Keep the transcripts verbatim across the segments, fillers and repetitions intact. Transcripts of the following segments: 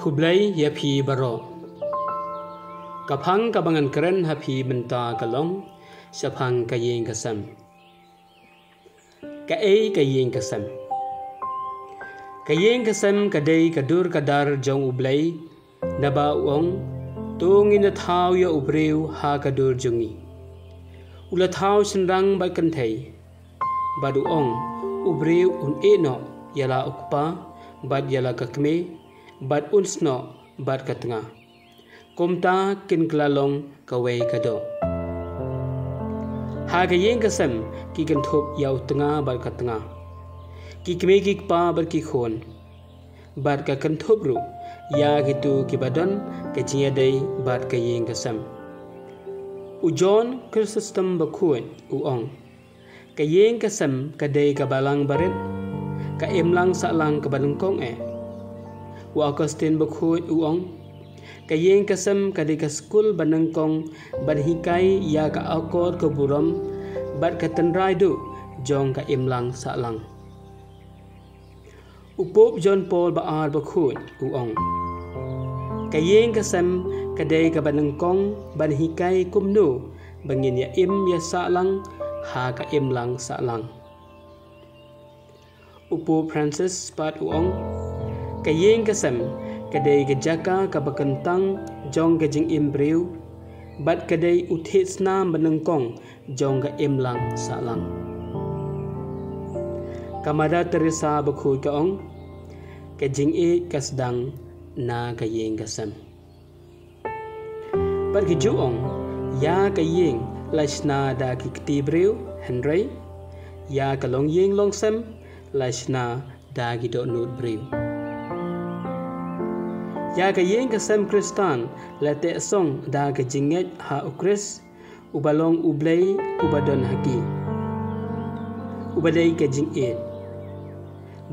Khublei ïa phi baroh. Ka phang kaba ngan kren ha phi mynta ka long shaphang ka ïing ka sem. Kaei ka ïing ka sem? Ka ïing ka sem ka dei ka dur ka dar jong U Blei, naba u ong, to ngin ïa thaw ïa u briew ha ka dur jong ngi. U la thaw shynrang bad kynthei, bad u ong, u briew un ïeh noh ïa la u kpa bad ïa la ka kmie, bad un snoh bad ka tnga. Kumta kin kylla long kawei ka doh. Ha ka ïing ka sem ki kynthup ïa u tnga bad ka tnga, ki kmie ki kpa bad ki khun, bad ka kynthup ruh ïa kito kiba don ka jingïadei bad ka ïing ka sem. U John Chrysostom Bakhuid u ong, ka ïing ka sem ka dei ka balang barit, ka imlang sahlang kaba nyngkong eh. U Augustine Bakhuid u ong, ka ïing ka sem ka dei ka skul ba nyngkong ban hikai ïa ka akor ka burom bad ka tynrai duh jong ka imlang sahlang. U Pope John Paul ba ar Bakhuid u ong, ka ïing ka sem ka dei kaba nyngkong ban hikai kumno ba ngin ïa im ïa sahlang ha ka imlang sahlang. U Pope Francis pat u ong, ka ïing ka sem ka dei ka jaka kaba kyntang jong ka jingim briew, bad ka dei u thied snam ba nyngkong jong ka imlang sahlang. Ka Mother Teresa Bakhuid ka ong, ka jingïeit ka sdang na ka ïing ka sem. Bad ki ju ong, ïa ka ïing la shna da ki kti briew, hynrei ïa ka longïing longsem la shna da ki dohnud briew. Ïa ka ïing ka sem Khristan la teh song da ka jingngeit ha U Khrist, uba long U Blei uba don ha ki, uba dei ka jingïeit.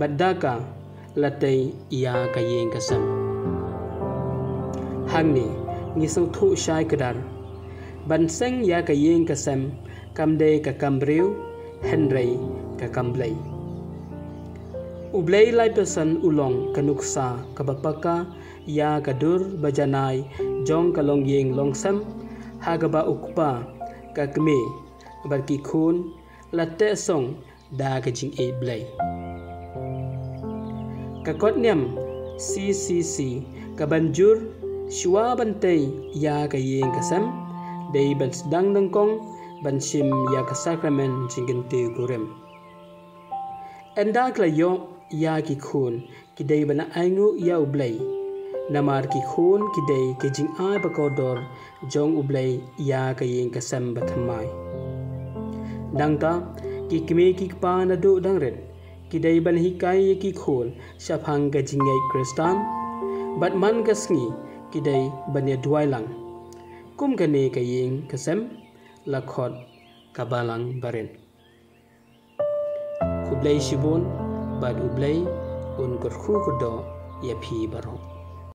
Bad da ka la tei ïa ka ïing ka sem. Hangne ngi sngewthuh shai kdar, ban seng ïa ka ïing ka sem kam dei ka kam briew, hynrei ka kam Blei. U Blei lai person u long ka nuksa kaba paka ïa ka dur ba janai jong ka longïing longsem, ha kaba u kpa, ka kmie bad ki khun la teh song da ka jingïeit Blei. Ka kot niam C C C ka ban jur shuwa ban tei ïa ka ïing ka sem dei ban sdang nyngkong ban shim ïa ka sakramen jingkyntiew kurim. Ynda ki la ïoh ïa ki khun, ki dei ban ainguh ïa U Blei, namar ki khun ki dei ki jingai ba kordor jong U Blei ïa ka ïing ka sem ba thymmai. Nangta ki kmie ki kpa naduh dang rit ki dei ban hikai ïa ki khun shaphang ka jingngeit Khristan, bad man ka sngi ki dei ban ïa duwai lang. Kum kane ka ïing ka sem la khot ka balang barit. Khublei shibun, bad U Blei un kyrkhu kyrdoh ïa phi baroh.